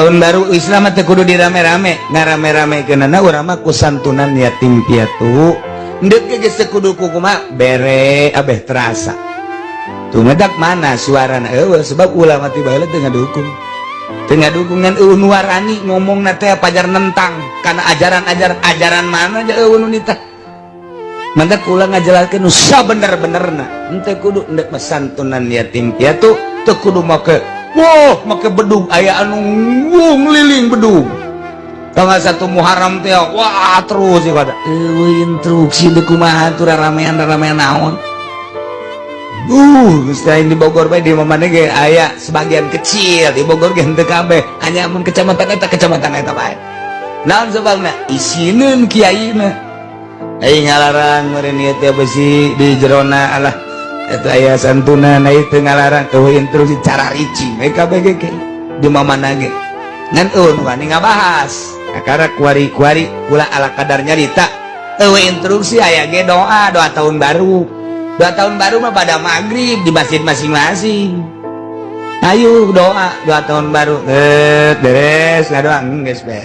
Tahun baru Islam teh kudu dirame-rame, ngarame-rame kenana urang mah ku santunan yatim piatu. Ndek ge geus teu kudu ku kumaha bere abeh terasa. Tumedak mana suarana eueuh, sebab ulama ti baheula teu ngadukung. Teu ngadukungan, eueuh nu warani ngomongna teh pajar nentang kana ajaran-ajaran, ajaran mana aja eueuh nu nitah. Mantak kula ngajelaskeun nu sabener-benerna. Henteu kudu ndek mah santunan yatim piatu, teu kudu make wah make bedug, aya anu ngeliling bedug. Tanggal 1 Muharram teh wah terus ya pada eueuh instruksi deuk kumaha tuh ramean ramean naon. Geus lain di Bogor bae, di mana ge aya sebagian kecil, di Bogor ge henteu kabeh, hanya mun kecamatan eta bae. Naon sebabna? Isineun kiaina. Ai ngalarang meureun ieu teh besi di jerona, alah eta aya santunan, ai teu ngalarang, eueuh instruksi, cara ricing we kabeh ge di mana ge. Ngan eueuh nu wani ngabahas. Kakara kuari-kuari kula ala kadar nyarita. Eueuh instruksi, aya ge doa, doa tahun baru. Doa tahun baru mah pada maghrib di masjid masing-masing. Ayo doa, doa tahun baru. Beres ngadoa geus beres.